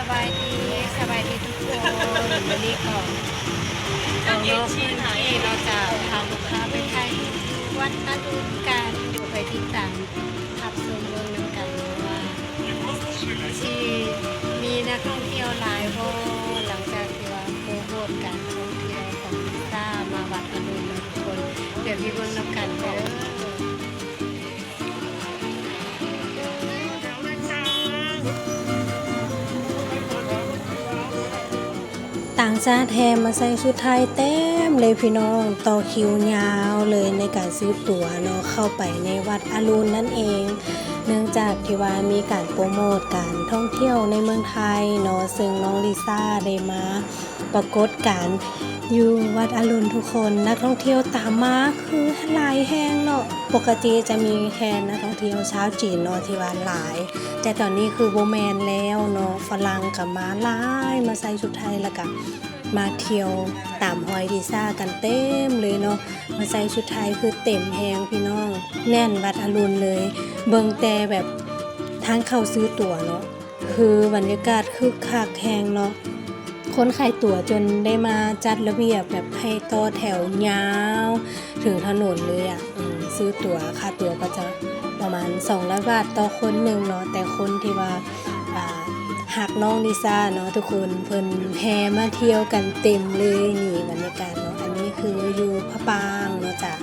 ສະບາຍດີ ສະບາຍດີທຸກຄົນ. ມື້ນີ້ກໍ ເຈົ້າຂອງພື້ນທີ່ເນາະ ຈະພາລູກຄ້າໄປຖ່າຍຮູບຢູ່ວັດອະລຸນກັນ. ດຽວໄປຕິດຕາມຮັບຊົມເບິ່ງນຳກັນເນາະ ວ່າຊິມີນັກທ່ອງທ່ຽວຫຼາຍບໍ່ ຫຼັງຈາກທີ່ວ່າໂປຣໂມດການທ່ອງທ່ຽວຂອງລິຊາມາວັດອະລຸນເນາະທຸກຄົນ. ດຽວໄປເບິ່ງນຳກັນເດີ. ຕ່າງຊາດແຫ່ມາໃສ່ຊຸດໄທເຕັມເລີຍພີ່ນ້ອງ, ຕໍ່ຄິວຍາວເລີຍໃນການຊື້ຕົ໋ວເນາະ ເຂົ້າໄປໃນວັດອະລຸນນັ້ນເອງ. ເນື່ອງຈາກທີ່ວ່າມີການໂປຣໂມດການທ່ອງທ່ຽວໃນເມືອງໄທເນາະ, ເຊິ່ງນ້ອງລິຊາໄດ້ມາ ປາກົດການຢູ່ວັດອະລຸນທຸກຄົນ, ນັກທ່ອງທ່ຽວຕາມມາຄືຫຼາຍແຮງເນາະ. ປົກກະຕິຈະມີແຄ່ນັກທ່ອງທ່ຽວຊາວຈີນເນາະທີ່ວ່າຫຼາຍ, ແຕ່ຕອນນີ້ຄືບໍ່ແມ່ນແລ້ວເນາະ, ຝຣັ່ງກໍມາຫຼາຍ ມາໃສ່ຊຸດໄທ ແລ້ວກໍມາທ່ຽວຕາມຮອຍລິຊາກັນເຕັມເລີຍເນາະ. ມາໃສ່ຊຸດໄທຄືເຕັມແຮງພີ່ນ້ອງ, ແໜ້ນວັດອະລຸນເລີຍ. ເບິ່ງແຕ່ແບບທາງເຂົ້າຊື້ຕົ໋ວເນາະ ຄືບັນຍາກາດຄຶກຄັກແຮງເນາະ, ຄົນຂາຍຕົ໋ວຈົນໄດ້ມາຈັດລະບຽບແບບໃຫ້ຕໍ່ແຖວຍາວເຖິງຖະໜົນເລີຍອະ. ອືມ ຊື້ຕົ໋ວ ຄ່າຕົ໋ວກໍຈະປະມານສອງຮ້ອຍບາດຕໍ່ຄົນໜຶ່ງເນາະ, ແຕ່ຄົນທີ່ວ່າ ອ່າ ຮັກນ້ອງລິຊາເນາະທຸກຄົນ ເພິ່ນແຫ່ມາທ່ຽວກັນເຕັມເລີຍ. ນີ້ບັນຍາກາດເນາະ, ອັນນີ້ຄືຢູ່ພະປາງເນາະຈ໊ະ,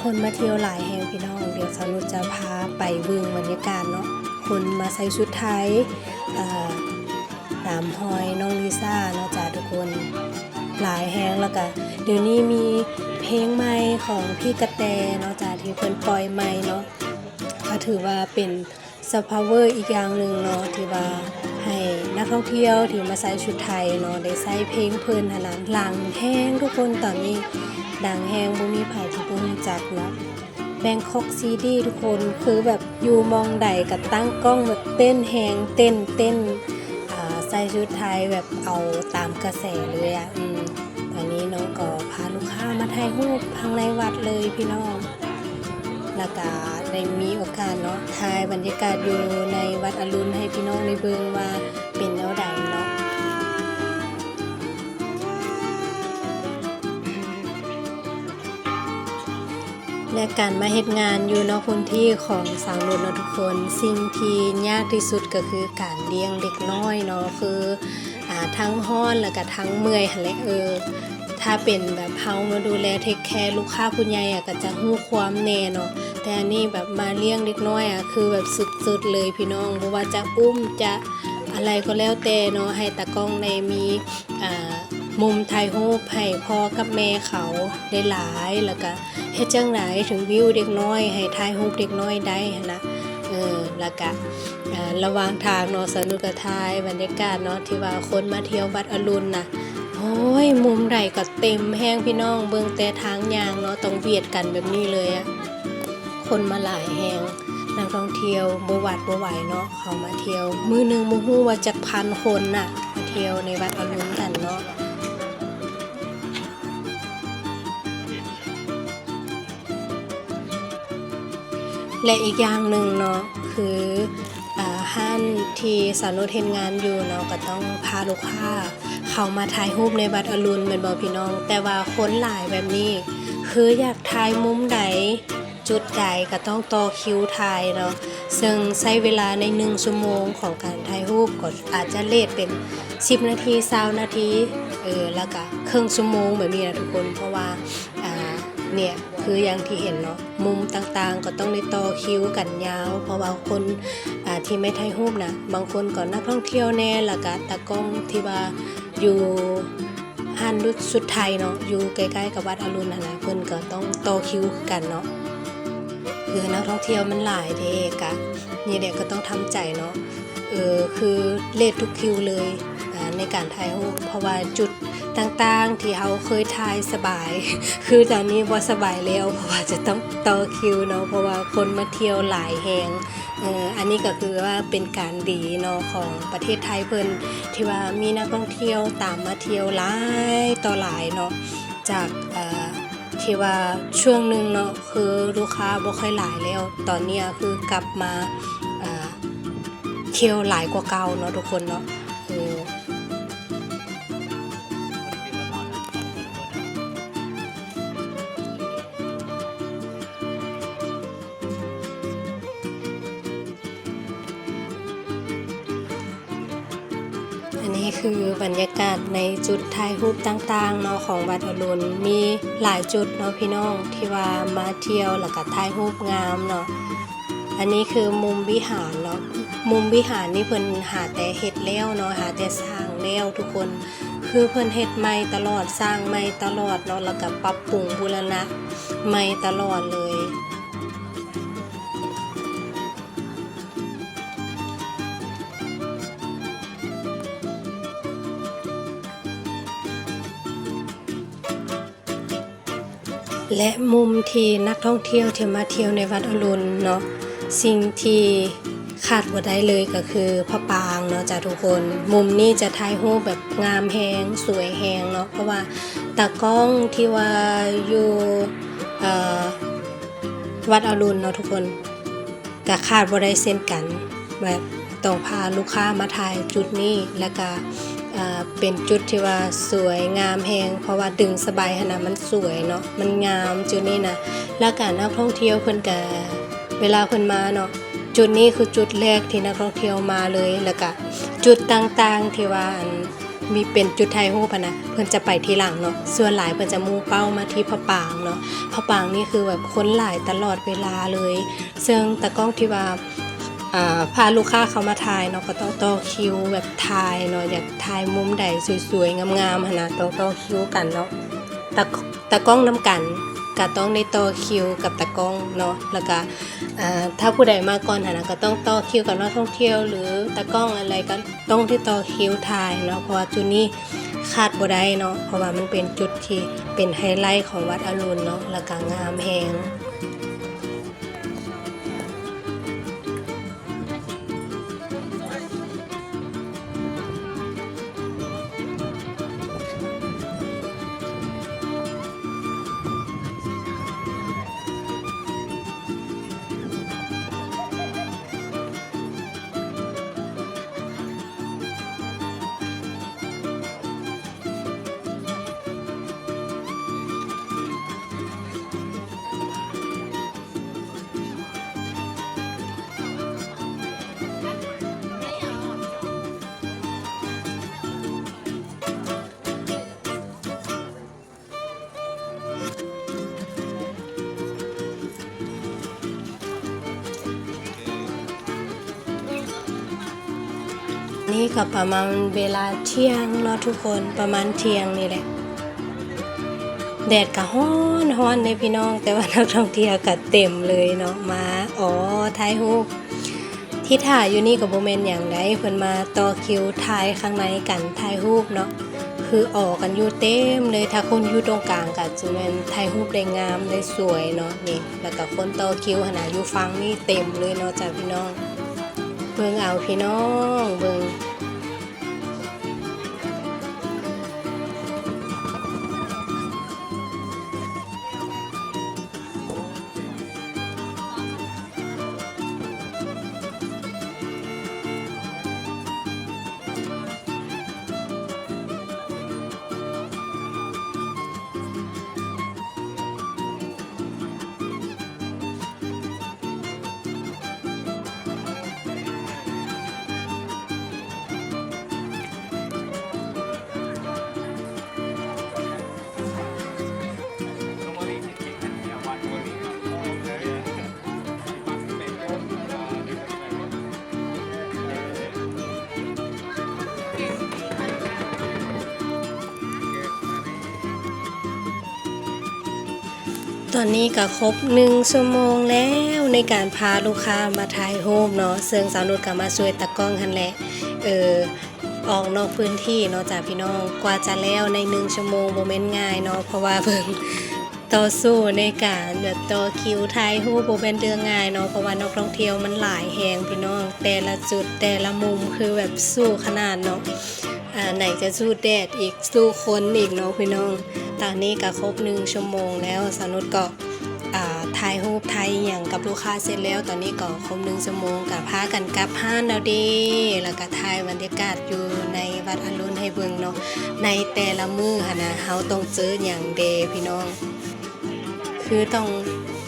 ຄົນມາທ່ຽວຫຼາຍແຮງພີ່ນ້ອງ. ດຽວສາວນຸດຈະພາໄປເບິ່ງບັນຍາກາດເນາະ. ຄົນມາໃສ່ຊຸດໄທ ເອີ ຕາມຮອຍນ້ອງລິຊາເນາະຈ້າທຸກຄົນ ຫຼາຍແຮງ. ແລ້ວກະດຽວນີ້ມີເພງໃໝ່ຂອງພີ່ກະແຕເນາະຈ້າ ທີ່ເພິ່ນປ່ອຍໃໝ່ເນາະ, ກໍຖືວ່າເປັນຊອບພາວເວີອີກຢ່າງໜຶ່ງເນາະ ທີ່ວ່າໃຫ້ນັກທ່ອງທ່ຽວທີ່ມາໃສ່ຊຸດໄທເນາະ ໄດ້ໃຊ້ເພງເພິ່ນຫັ້ນນະ ດັງແຮງທຸກຄົນ. ຕອນນີ້ດັງແຮງ ບໍ່ມີໃຜທີ່ບໍ່ຮູ້ຈັກເນາະ. ແບງຄອກຊີດີທຸກຄົນ ຄືແບບຢູ່ໝ່ອງໃດກໍຕັ້ງກ້ອງແບບເຕັ້ນແຮງ ເຕັ້ນ ເຕັ້ນ ອ່າ ໃສ່ຊຸດໄທແບບເອົາຕາມກະແສເລີຍອະ. ອືມ ຕອນນີ້ນ້ອງກໍພາລູກຄ້າມາຖ່າຍຮູບທາງໃນວັດເລີຍພີ່ນ້ອງ, ແລ້ວກະໄດ້ມີໂອກາດເນາະ ຖ່າຍບັນຍາກາດຢູ່ໃນວັດອະລຸນໃຫ້ພີ່ນ້ອງໄດ້ເບິ່ງວ່າເປັນແນວໃດເນາະ. ແລະ ການມາເຮັດງານຢູ່ນອກພື້ນທີ່ຂອງສາວນຸດເນາະທຸກຄົນ, ສິ່ງທີ່ຍາກທີ່ສຸດກໍຄືການລ້ຽງເດັກນ້ອຍເນາະ, ຄື ອ່າ ທັງຮ້ອນ ແລ້ວກະທັງເມື່ອຍຫັ້ນແຫຼະ. ເອີ ຖ້າເປັນແບບເຮົາມາດູແລເທກແຄລູກຄ້າຜູ້ໃຫຍ່ອະ ກໍຈະຮູ້ຄວາມແດ່ເນາະ, ແຕ່ອັນນີ້ແບບມາລ້ຽງເດັກນ້ອຍອະ ຄືແບບສຸດໆເລີຍພີ່ນ້ອງ. ບໍ່ວ່າຈະອຸ້ມ ຈະອະໄລກໍແລ້ວແຕ່ເນາະ, ໃຫ້ຕາກ້ອງໄດ້ມີ ອ່າ ມຸມຖ່າຍຮູບໃຫ້ພໍ່ກັບແມ່ເຂົາໄດ້ຫຼາຍ, ແລ້ວກະເຮັດຈັ່ງໃດເຖິງວິວເດັກນ້ອຍ ໃຫ້ຖ່າຍຮູບເດັກນ້ອຍໄດ້ຫັ້ນນະ. ເອີ ແລ້ວກະ ອ່າ ລະຫວ່າງທາງເນາະ ສາວນຸດກໍຖ່າຍບັນຍາກາດເນາະ ທີ່ວ່າຄົນມາທ່ຽວວັດອະລຸນນະ. ໂອ້ຍ ມຸມໃດກໍເຕັມແຮງພີ່ນ້ອງ, ເບິ່ງແຕ່ທາງຍ່າງເນາະ ຕ້ອງບຽດກັນແບບນີ້ເລີຍອະ. ຄົນມາຫຼາຍແຮງ, ນັກທ່ອງທ່ຽວບໍ່ຫວາດບໍ່ໄຫວເນາະ, ເຂົາມາທ່ຽວມື້ໜຶ່ງບໍ່ຮູ້ວ່າຈັກພັນຄົນນະ ມາທ່ຽວໃນວັດອະລຸນຫັ້ນເນາະ. ແລະ ອີກຢ່າງໜຶ່ງເນາະ ຄື ອ່າ ຮ້ານທີ່ສາວນຸດເຮັດງານຢູ່ເນາະ ກໍຕ້ອງພາລູກຄ້າເຂົ້າມາຖ່າຍຮູບໃນວັດອະລຸນແມ່ນບໍ່ພີ່ນ້ອງ? ແຕ່ວ່າຄົນຫຼາຍແບບນີ້ ຄືຢາກຖ່າຍມຸມໃດ ຈຸດໃດກໍຕ້ອງຕໍ່ຄິວຖ່າຍເນາະ, ເຊິ່ງໃຊ້ເວລາໃນໜຶ່ງຊົ່ວໂມງຂອງການຖ່າຍຮູບກໍອາດຈະເລດເປັນສິບນາທີ ຊາວນາທີ ເອີ ແລ້ວກະເຄິ່ງຊົ່ວໂມງແບບນີ້ນະທຸກຄົນ. ເພາະວ່າ ອ່າ ເນີ້ຍ ຄືຢ່າງທີ່ເຫັນເນາະ ມຸມຕ່າງໆກໍຕ້ອງໄດ້ຕໍ່ຄິວກັນຍາວ, ເພາະວ່າຄົນ ອ່າ ທີ່ມາຖ່າຍຮູບນະ ບາງຄົນກໍນັກທ່ອງທ່ຽວແດ່ ແລ້ວກະຕາກ້ອງທີ່ວ່າຢູ່ ຮ້ານຊຸດໄທເນາະ ຢູ່ໃກ້ໆກັບວັດອະລຸນຫັ້ນນະ ເພິ່ນກໍຕ້ອງຕໍ່ຄິວຄືກັນເນາະ. ຄືນັກທ່ອງທ່ຽວມັນຫຼາຍເດ້ ກະນີ້ແຫຼະ ກໍຕ້ອງທຳໃຈເນາະ. ເອີ ຄືເລດທຸກຄິວເລີຍ ອ່າ ໃນການຖ່າຍຮູບ, ເພາະວ່າຈຸດຕ່າງໆທີ່ເຮົາເຄີຍຖ່າຍສະບາຍ ຄືຕອນນີ້ບໍ່ສະບາຍແລ້ວ ເພາະວ່າຈະຕ້ອງຕໍ່ຄິວເນາະ, ເພາະວ່າຄົນມາທ່ຽວຫຼາຍແຮງ. ເອີ ອັນນີ້ກໍຄືວ່າເປັນການດີເນາະ ຂອງປະເທດໄທເພິ່ນ ທີ່ວ່າມີນັກທ່ອງທ່ຽວຕາມມາທ່ຽວຫຼາຍຕໍ່ຫຼາຍເນາະ, ຈາກ ເອີ ທີ່ວ່າຊ່ວງໜຶ່ງເນາະ ຄືລູກຄ້າບໍ່ຄ່ອຍຫຼາຍແລ້ວ, ຕອນນີ້ຄືກັບມາ ເອີ ທ່ຽວຫຼາຍກວ່າເກົ່າເນາະທຸກຄົນເນາະ. ອັນນີ້ຄືບັນຍາກາດໃນຈຸດຖ່າຍຮູບຕ່າງໆເນາະ ຂອງວັດອະລຸນ ມີຫຼາຍຈຸດເນາະພີ່ນ້ອງ ທີ່ວ່າມາທ່ຽວແລ້ວກະຖ່າຍຮູບງາມເນາະ. ອັນນີ້ຄືມຸມວິຫານເນາະ ມຸມວິຫານນີ້ເພິ່ນຫາແຕ່ເຮັດແລ້ວເນາະ ຫາແຕ່ສ້າງແລ້ວທຸກຄົນ ຄືເພິ່ນເຮັດໃໝ່ຕະຫຼອດ ສ້າງໃໝ່ຕະຫຼອດເນາະ ແລ້ວກະປັບປຸງບູລະນະໃໝ່ຕະຫຼອດເລີຍ. ແລະ ມຸມທີ່ນັກທ່ອງທ່ຽວທີ່ມາທ່ຽວໃນວັດອະລຸນເນາະ ສິ່ງທີ່ຂາດບໍ່ໄດ້ເລີຍກໍຄືພະປາງເນາະຈ້າທຸກຄົນ. ມຸມນີ້ຈະຖ່າຍຮູບແບບງາມແຮງ ສວຍແຮງເນາະ ເພາະວ່າຕາກ້ອງທີ່ວ່າຢູ່ ເອີ ວັດອະລຸນເນາະທຸກຄົນ ກະຂາດບໍ່ໄດ້ເຊັ່ນກັນ ແບບຕ້ອງພາລູກຄ້າມາຖ່າຍຈຸດນີ້ ແລ້ວກະ ເປັນຈຸດທີ່ວ່າສວຍງາມແຮງ ເພາະວ່າດຶງສະບາຍຫັ້ນນະ ມັນສວຍເນາະ ມັນງາມຈຸດນີ້ນະ. ແລ້ວກະນັກທ່ອງທ່ຽວເພິ່ນກະ ເວລາເພິ່ນມາເນາະ ຈຸດນີ້ຄືຈຸດແລກທີ່ນັກທ່ອງທ່ຽວມາເລີຍ ແລ້ວກະຈຸດຕ່າງໆທີ່ວ່າ ອັນ ມີເປັນຈຸດຖ່າຍຮູບຫັ້ນນະ ເພິ່ນຈະໄປທີຫຼັງເນາະ ສ່ວນຫຼາຍເພິ່ນຈະມຸ່ງເປົ້າມາທີ່ພະປາງເນາະ. ພະປາງນີ້ຄືແບບຄົນຫຼາຍຕະຫຼອດເວລາເລີຍ ເຊິ່ງຕາກ້ອງທີ່ວ່າ ອ່າ ພາລູກຄ້າເຂົ້າມາຖ່າຍເນາະ ກໍຕ້ອງຕໍ່ຄິວແບບຖ່າຍເນາະ ຢາກຖ່າຍມຸມໃດສວຍໆງາມໆຫັ້ນນະ ຕ້ອງຕໍ່ຄິວກັນເນາະ. ຕາ ຕາກ້ອງນຳກັນກໍຕ້ອງໄດ້ຕໍ່ຄິວກັບຕາກ້ອງເນາະ ແລ້ວກະ ອ່າ ຖ້າຜູ້ໃດມາກ່ອນຫັ້ນນະ ກໍຕ້ອງຕໍ່ຄິວກັບນັກທ່ອງທ່ຽວ ຫຼື ຕາກ້ອງອະໄລກໍ ຕ້ອງໄດ້ຕໍ່ຄິວຖ່າຍເນາະ ເພາະວ່າຈຸດນີ້ຂາດບໍ່ໄດ້ເນາະ ເພາະວ່າມັນເປັນຈຸດທີ່ເປັນໄຮໄລຂອງວັດອະລຸນເນາະ ແລ້ວກະງາມແຮງ. ນີ້ກໍປະມານເວລາທ່ຽງເນາະທຸກຄົນ ປະມານທ່ຽງນີ້ແຫຼະ ແດດກໍຮ້ອນໆເດ້ພີ່ນ້ອງ ແຕ່ວ່ານັກທ່ອງທ່ຽວກໍເຕັມເລີຍເນາະ ມາ ອໍ ຖ່າຍຮູບ. ທີ່ຖ້າຢູ່ນີ້ກໍບໍ່ແມ່ນຫຍັງໃດ ເພິ່ນມາຕໍ່ຄິວຖ່າຍຂ້າງໃນກັນ ຖ່າຍຮູບເນາະ ຄືອໍກັນຢູ່ເຕັມເລີຍ. ຖ້າຄົນຢູ່ຕົງກາງກໍຈະແມ່ນຖ່າຍຮູບໄດ້ງາມ ໄດ້ສວຍເນາະ ນີ້ ແລ້ວກໍຄົນຕໍ່ຄິວຫັ້ນນະ ຢູ່ຝັ່ງນີ້ເຕັມເລີຍເນາະຈ້າພີ່ນ້ອງ. ເບິ່ງເອົາພີ່ນ້ອງ ເບິ່ງ. ຕອນນີ້ກໍຄົບໜຶ່ງຊົ່ວໂມງແລ້ວ ໃນການພາລູກຄ້າມາຖ່າຍຮູບເນາະ ເຊິ່ງສາວນຸດກໍມາຊ່ວຍຕາກ້ອງຫັ້ນແຫຼະ ເອີ ອອກນອກພື້ນທີ່ເນາະຈ້າພີ່ນ້ອງ. ກວ່າຈະແລ້ວໃນໜຶ່ງຊົ່ວໂມງບໍ່ແມ່ນງ່າຍເນາະ ເພາະວ່າເບິ່ງ ຕໍ່ສູ້ໃນການແບບຕໍ່ຄິວຖ່າຍຮູບບໍ່ແມ່ນເລື່ອງງ່າຍເນາະ ເພາະວ່ານັກທ່ອງທ່ຽວມັນຫຼາຍແຮງພີ່ນ້ອງ ແຕ່ລະຈຸດແຕ່ລະມຸມຄືແບບສູ້ຂະໜາດເນາະ ອ່າ ໄຫນຈະສູ້ແດດອີກ ສູ້ຄົນອີກເນາະພີ່ນ້ອງ. ຕອນນີ້ກໍຄົບໜຶ່ງຊົ່ວໂມງແລ້ວ ສາວນຸດກໍ ອ່າ ຖ່າຍຮູບຖ່າຍອີ່ຫຍັງກັບລູກຄ້າເສັດແລ້ວ ຕອນນີ້ກໍຄົບໜຶ່ງຊົ່ວໂມງກໍພາກັນກັບຮ້ານແລ້ວເດ້ ແລ້ວກໍຖ່າຍບັນຍາກາດຢູ່ໃນວັດອະລຸນໃຫ້ເບິ່ງເນາະ ໃນແຕ່ລະມື້ຫັ້ນນະ ເຮົາຕ້ອງເຈີຫຍັງແດ່ພີ່ນ້ອງ. ຄືຕ້ອງ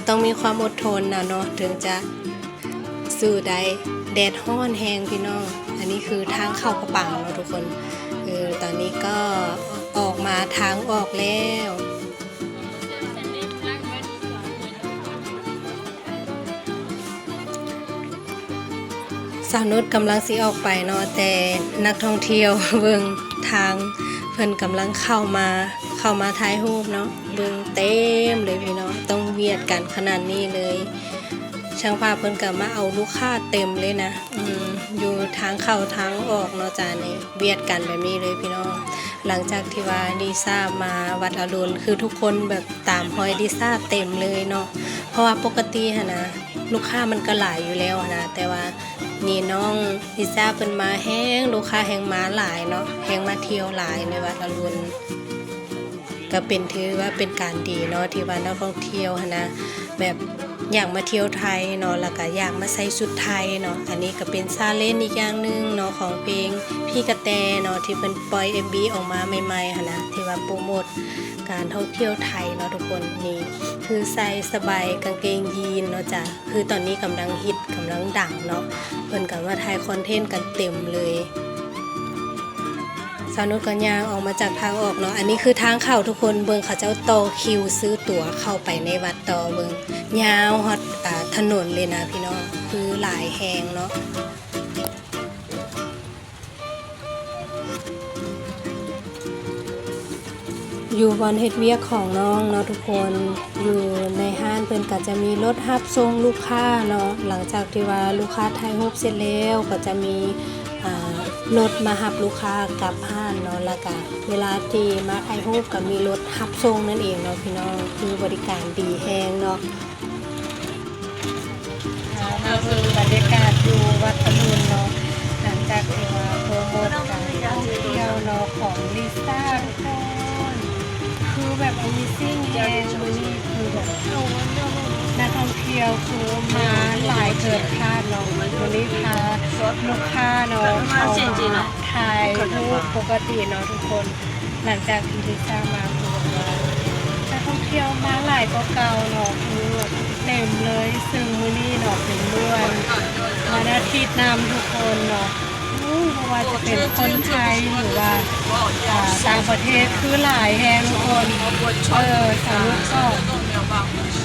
ຕ້ອງມີຄວາມອົດທົນນະເນາະ ເຖິງຈະສູ້ໄດ້ ແດດຮ້ອນແຮງພີ່ນ້ອງ. ອ ອັນນີ້ຄືທາງເຂົ້າພະປາງເນາະທຸກຄົນ. ເອີ ຕອນນີ້ກໍອອກມາທາງອອກແລ້ວ. ສາວນຸດກຳລັງຊິອອກໄປເນາະ ແຕ່ນັກທ່ອງທ່ຽວເບິ່ງທາງ ເພິ່ນກຳລັງເຂົ້າມາ ເຂົ້າມາຖ່າຍຮູບເນາະ. ເບິ່ງເຕັມເລີຍພີ່ນ້ອງ ຕ້ອງວຽດກັນຂະໜາດນີ້ເລີຍ. ຊ່າງພາບເພິ່ນກໍມາເອົາລູກຄ້າເຕັມເລີຍນະ. ອືມ ຢູ່ທາງເຂົ້າທາງອອກເນາະຈ້າ ນີ້ວຽດກັນແບບນີ້ເລີຍພີ່ນ້ອງ. ຫຼັງຈາກທີ່ວ່າລິຊາມາວັດອະລຸນ ຄືທຸກຄົນແບບຕາມຮອຍລິຊາເຕັມເລີຍເນາະ ເພາະວ່າປົກກະຕິຫັ້ນນະ ລູກຄ້າມັນກໍຫຼາຍຢູ່ແລ້ວຫັ້ນນະ ແຕ່ວ່ານີ້ນ້ອງລິຊາເພິ່ນມາແຮງ ລູກຄ້າແຮງມາຫຼາຍເນາະ ແຮງມາທ່ຽວຫຼາຍໃນວັດອະລຸນ. ກໍເປັນ ຖືວ່າເປັນການດີເນາະ ທີ່ວ່ານັກທ່ອງທ່ຽວຫັ້ນນະ ແບບຢາກມາທ່ຽວໄທເນາະ ແລ້ວກໍຢາກມາໃສ່ຊຸດໄທເນາະ. ອັນນີ້ກໍເປັນຊາເລນອີກຢ່າງໜຶ່ງເນາະ ຂອງເພງພີ່ກະແຕເນາະ ທີ່ເພິ່ນປ່ອຍເອັມວີອອກມາໃໝ່ໆຫັ້ນນະ ທີ່ວ່າໂປຣໂມດການທ່ອງທ່ຽວໄທເນາະທຸກຄົນ. ນີ້ຄືໃສ່ສະບາຍກາງເກງຢີນເນາະຈ້າ ຄືຕອນນີ້ກຳລັງຮິດ ກຳລັງດັງເນາະ ເພິ່ນກໍມາຖ່າຍຄອນເທັນກັນເຕັມເລີຍ. ສາວນຸດກໍຍ່າງອອກມາຈາກທາງອອກເນາະ. ອັນນີ້ຄືທາງເຂົ້າທຸກຄົນ ເບິ່ງເຂົາເຈົ້າຕໍ່ຄິວຊື້ຕົ໋ວເຂົ້າໄປໃນວັດຕໍ່ ເບິ່ງຍາວຮອດ ອາ ຖະໜົນເລີຍນະພີ່ນ້ອງ ຄືຫຼາຍແຮງເນາະ. ຢູ່ບ່ອນເຮັດວຽກຂອງນ້ອງເນາະທຸກຄົນ ຢູ່ໃນຮ້ານເພິ່ນກໍຈະມີລົດຮັບສົ່ງລູກຄ້າເນາະ. ຫຼັງຈາກທີ່ວ່າລູກຄ້າຖ່າຍຮູບເສັດແລ້ວ ກໍຈະມີ ອາ ລົດມາຮັບລູກຄ້າກັບຮ້ານເນາະ ແລ້ວກະເວລາທີ່ມາຖ່າຍຮູບກໍມີລົດຮັບສົ່ງນັ້ນເອງເນາະພີ່ນ້ອງ. ຄືບໍລິການດີແຮງເນາະ. ອາ ມາເບິ່ງບັນຍາກາດຢູ່ວັດອະລຸນເນາະ ຫຼັງຈາກທີ່ວ່າໂປຣໂມດການທ່ອງທ່ຽວເນາະ ຂອງລິຊາທຸກຄົນ ຄືແບບ Amazing ແຮງ. ມື້ນີ້ຄືແບບນັກທ່ອງທ່ຽວຄືມາຫຼາຍເກີນຄາດເນາະ. ມື້ນີ້ພາລູກຄ້າເນາະ ເຂົ້າມາຖ່າຍຮູບປົກກະຕິເນາະທຸກຄົນ. ຫຼັງຈາກທີ່ລິຊາມາຄືວ່ານັກທ່ອງທ່ຽວມາຫຼາຍກວ່າເກົ່າເນາະ ຄືແບບເຕັມເລີຍ. ເຊິ່ງມື້ນີ້ເນາະເປັນມື້ວັນອາທິດນຳທຸກຄົນເນາະ. ໂອ້ ບໍ່ວ່າຈະເປັນຄົນໄທ ຫຼືວ່າ ອາ ຕ່າງປະເທດ ຄືຫຼາຍແຮງທຸກຄົນ. ເອີ ສາວນຸດກໍ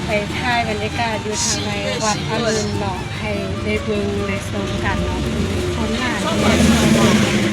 ໄປຖ່າຍບັນຍາກາດຢູ່ທາງໃນວັດອະລຸນເນາະ ໃຫ້ໄດ້ເບິ່ງໄດ້ຊົມກັນເນາະ ຄືຄົນຫຼາຍແຮງ.